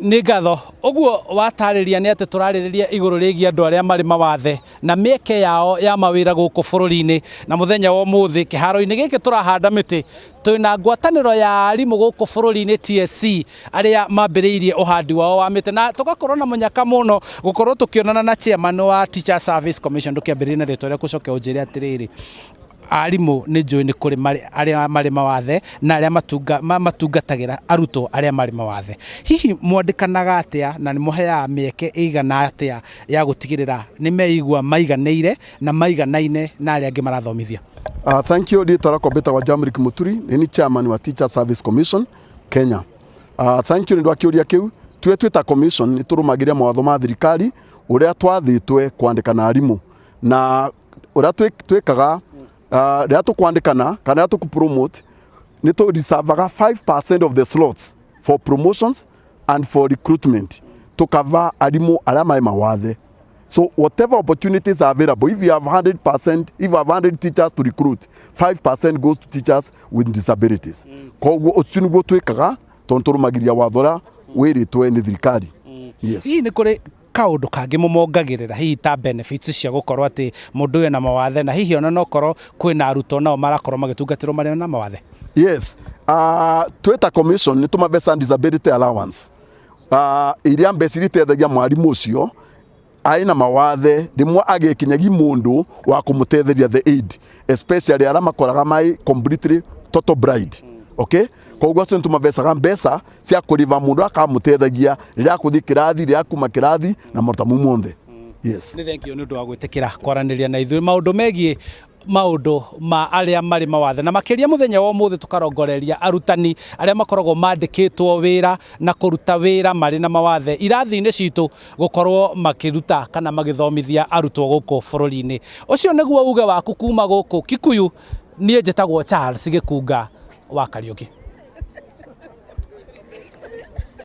Nĩ ngatho. Ũguo watarĩria nĩ atĩ tũrarĩrĩria igũrũ rĩgiĩ andũ arĩa marĩ mawathe na mĩeke yao ya mawĩra gũkũ bũrũri-inĩ. Na mũthenya wa ũmũthĩ kĩharo-inĩ gĩkĩ tũrahanda mĩtĩ twĩna ngwatanĩro ya arimũ gũkũ bũrũri-inĩ TSC arĩa mambĩrĩirie ũhandi wao wa mĩtĩ na tũgakorwo na mũnyaka mũno gũkorwo tũkĩonana na chairman wa Teacher Service Commission. Ndũkĩambĩrĩrie na rĩtwa rĩaku ũcoke ũnjĩre atĩrĩrĩ, arimũ nĩ njũĩ nĩ kũrĩ arĩa marĩ mawathe na arĩa matungatagĩra arutwo arĩa marĩ mawathe. Hihi mwandĩkanaga atĩa na nĩ mũheaga mĩeke ĩigana atĩa ya gũtigĩrĩra nĩ meigua maiganĩire na maiganaine na arĩa angĩ marathomithia? Thank you. Rĩtwa rĩakwa mbĩtagwo Jamrick Muturi, nĩ ni chairman wa Teacher Service Commission Kenya. Thank you nĩ ũndũ wa kĩũria kĩu. Tue twĩ ta commission nĩ tũrũmagĩrĩra mawatho ma thirikari ũrĩa twathĩtwe kwandĩkana arimũ na ũrĩa twĩkaga rĩrĩa tũkwandĩkana kana rĩrĩa tũkũ-promote nĩ tũ reservaga 5% of the slots for promotions and for recruitment to cover arimũ arĩa marĩ mawathe. So whatever opportunities are available, if you have 100%, if you have 100 teachers to recruit, 5% goes to teachers with disabilities. Koguo ũcio nĩguo twĩkaga tondũ tũrũmagĩrĩra watho ũrĩa wĩrĩtwe nĩ thirikari. Yes. Hihi nĩ kũrĩ kaũndũ kangĩ mũmongagĩrĩra hihi ta benefits cia gũkorwo atĩ mũndũ ũyũ ena mawathe na hihi ona nokorwo kwĩna arutwo nao marakorwo magĩtungatĩrwo marĩ na mawathe? Yes. Twĩ ta commission nĩ tũmabeca disability allowance. Iria mbeca iria iteithagia mwarimũ ũcio arĩ na mawathe rĩmwe agĩkinyagi mũndũ wa kũmũtetheria the aid, especially arĩa makoraga marĩ completely total blind, okay? Koguo acio nĩtũmabecaga mbeca cia kũrĩva mũndũ akamũteithagia rĩrĩa akũthiĩ kĩrathi, rĩrĩa akuma kĩrathi na maũndũ mau mothe. Yes. Nĩ thank you nĩ ũndũ wa gwĩtĩkĩra kwaranĩria na ithuĩ maũndũ megiĩ maũndũ ma arĩa marĩ mawathe na makĩria mũthenya wa ũmũthĩ tũkarongoreria arutani arĩa makoragwo mandĩkĩtwo wĩra na kũruta wĩra marĩ na mawathe irathi-inĩ citũ gũkorwo makĩruta kana magĩthomithia arutwo gũkũ bũrũri-inĩ. Ũcio nĩguo uge waku kuma gũkũ Kikuyu. Niĩ njĩtagwo Charles Gĩkunga wa Kariũki.